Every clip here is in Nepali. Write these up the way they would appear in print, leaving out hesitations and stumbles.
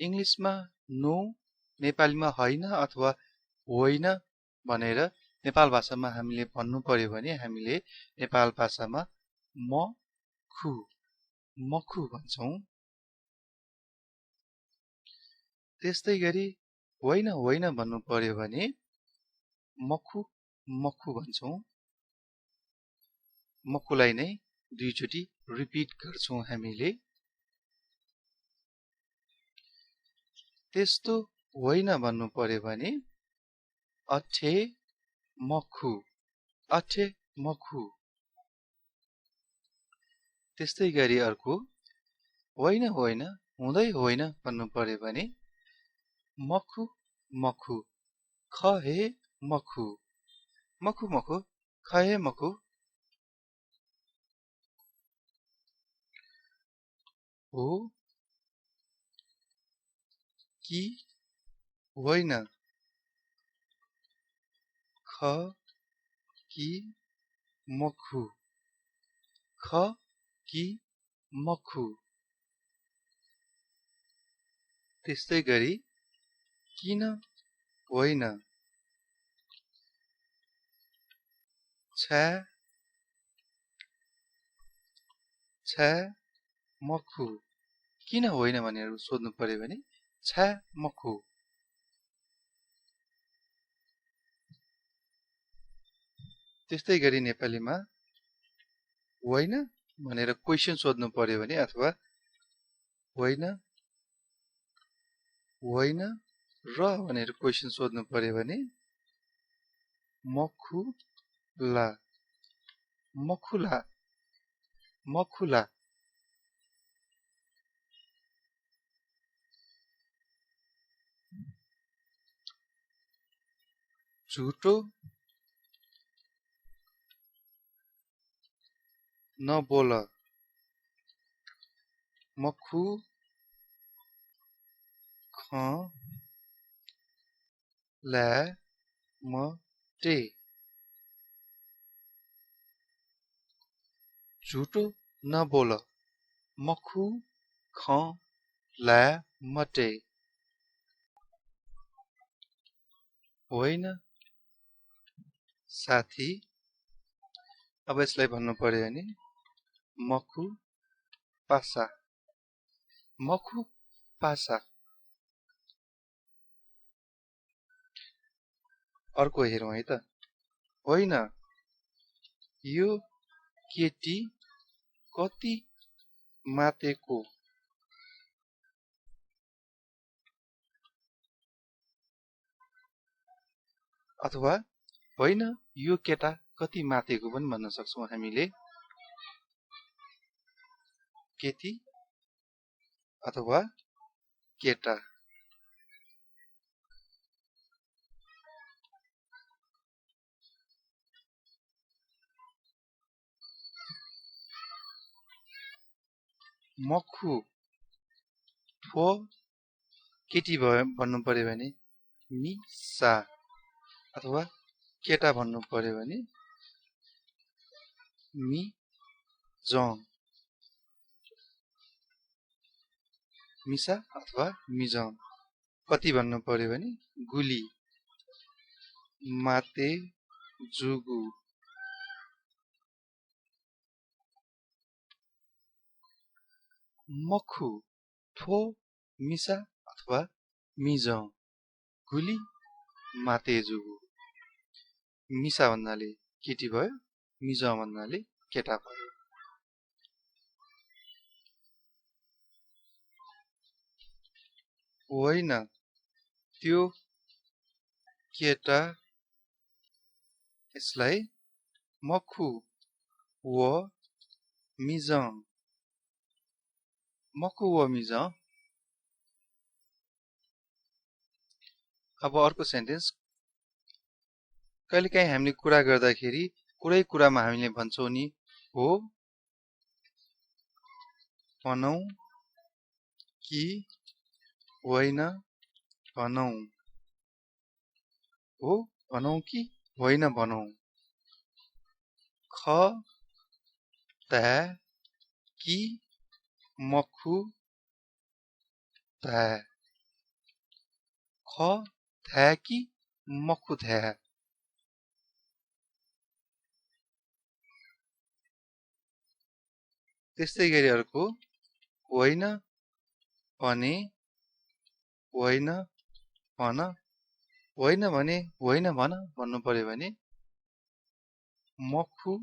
इंग्लिशमा नो, नेपालीमा होइन अथवा होइन भनेर नेपाल भाषामा हामीले भन्नु पर्यो भने हामीले नेपाल भाषामा मखु भन्छौं। त्यस्तै गरी होइन भन्नु पर्यो भने मखु भन्छौं। मखुलाई नै दुईचोटी रिपिट गर्छौं हामीले। त्यस्तो होइन भन्नु पर्यो भने अठे मखु। त्यस्तै गरी अर्को होइन हुँदै होइन भन्नु पर्यो भने मखु खहे मखु खहे मखु। हो कि होइन ख कि मखु। त्यस्तै गरी किन होइन छ्या मखु। किन होइन भनेर सोध्नु पर्यो भने छ्या मखु। त्यस्तै गरी नेपालीमा होइन भनेर क्वेशन सोध्नु पर्यो भने अथवा होइन र भनेर क्वेशन सोध्नु पर्यो भने मखुला। झुटो नबोल मखु मटे। झुटो नबोल मखु मटे। होइन साथी। अब यसलाई भन्नु पर्यो भने मखु पासा। अर्को हेरौँ है त। होइन यो केटी कति मातेको। अथवा होइन यो केटा कति मातेको पनि भन्न सक्छौं हामीले। केटी अथवा केटा। मखु ठो केटी भन्नु पर्यो भने मिसा अथवा केटा भन्नु पर्यो भने मिजङ। मिसा अथवा मिजङ। कति भन्नु पर्यो भने गुली माते जुगु। मखु ठो मिसा अथवा मिजङ गुली माते जुगु। मिसा भन्नाले केटी भयो, मिजङ भन्नाले केटा भयो। होइन त्यो केटा। यसलाई मखु व मिजङ। अब अर्को सेन्टेन्स। कहिलेकाहीँ हामीले कुरा गर्दाखेरि कुनै कुरामा हामीले भन्छौं नि हो भनौं कि होइन भनौं। हो भनौं कि होइन भनौं। ख ता कि मखु ता। ख थ्या कि मखु थ्या। त्यस्तै गरी अर्को होइन भने होइन भन, होइन भने होइन भन भन्नु पर्यो भने मखु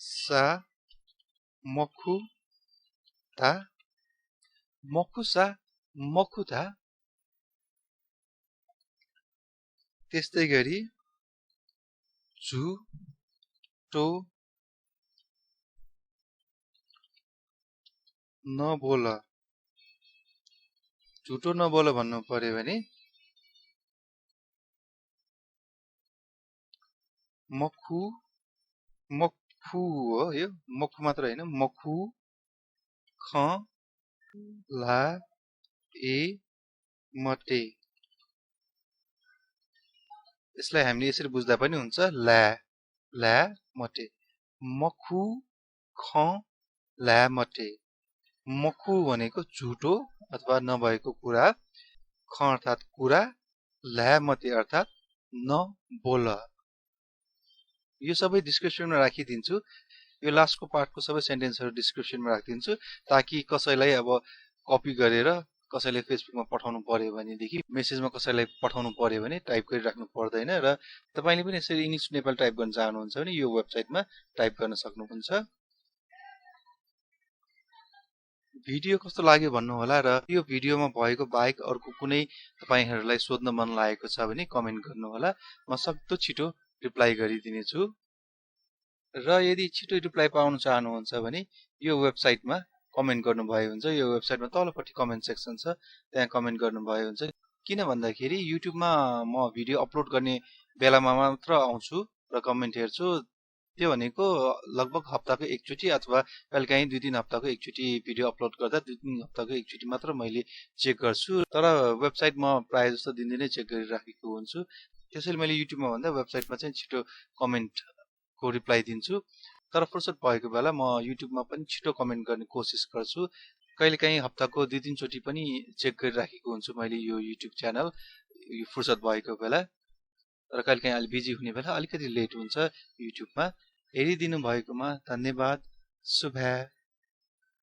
सा मखु था, मखु सा मखु था। त्यस्तै गरी झुटो नबोल, झुटो नबोल भन्नु पर्यो भने मखु, मखु हो यो, मखु मात्र होइन, मखु ख ला ए मटे। यसलाई हामीले यसरी बुझ्दा पनि हुन्छ, ला ला मटे, मखु ख ला मटे। मखु भनेको झुटो अथवा नभएको कुरा, ख अर्थात कुरा, ला मते अर्थात नबोल। यो सबै डिस्क्रिप्सनमा राखिदिन्छु। यो लास्टको पार्टको सबै सेन्टेन्सहरू डिस्क्रिप्सनमा राखिदिन्छु, ताकि कसैलाई अब कपी गरेर कसैले फेसबुकमा पठाउनु पर्यो भनेदेखि, मेसेजमा कसैलाई पठाउनु पर्यो भने टाइप गरिराख्नु पर्दैन। र तपाईँले पनि यसरी इङ्ग्लिस टु नेपाली टाइप गर्न चाहनुहुन्छ भने यो वेबसाइटमा टाइप गर्न सक्नुहुन्छ। भिडियो कस्तो लाग्यो भन्नुहोला, र यो भिडियोमा भएको बाहेक अर्को कुनै तपाईँहरूलाई सोध्न मन लागेको छ भने कमेन्ट गर्नुहोला, म सक्दो छिटो रिप्लाई गरिदिनेछु। र यदि छिटो रिप्लाई पाउन चाहनुहुन्छ भने यो वेबसाइटमा कमेन्ट गर्नुभयो हुन्छ। यो वेबसाइटमा तलपट्टि कमेन्ट सेक्सन छ, त्यहाँ कमेन्ट गर्नुभयो हुन्छ। किन भन्दाखेरि युट्युबमा म भिडियो अपलोड गर्ने बेलामा मात्र आउँछु र कमेन्ट हेर्छु। त्यो भनेको लगभग हप्ताको एकचोटि अथवा कहिलेकाहीँ 2-3 हप्ताको एकचोटि भिडियो अपलोड गर्दा 2-3 हप्ताको एकचोटि मात्र मैले चेक गर्छु। तर वेबसाइट म प्रायः जस्तो दिनदिनै चेक गरिराखेको हुन्छु। त्यसैले मैले युट्युबमा भन्दा वेबसाइटमा चाहिँ छिटो कमेन्टको रिप्लाई दिन्छु। तर फुर्सद भएको बेला म युट्युबमा पनि छिटो कमेन्ट गर्ने कोसिस गर्छु। कहिलेकाहीँ हप्ताको 2-3 चोटि पनि चेक गरिराखेको हुन्छु मैले यो युट्युब च्यानल, यो फुर्सद भएको बेला। र कहिलेकाहीँ अलि बिजी हुने बेला अलिकति लेट हुन्छ युट्युबमा। हेरिदिनु भएकोमा धन्यवाद। शुभ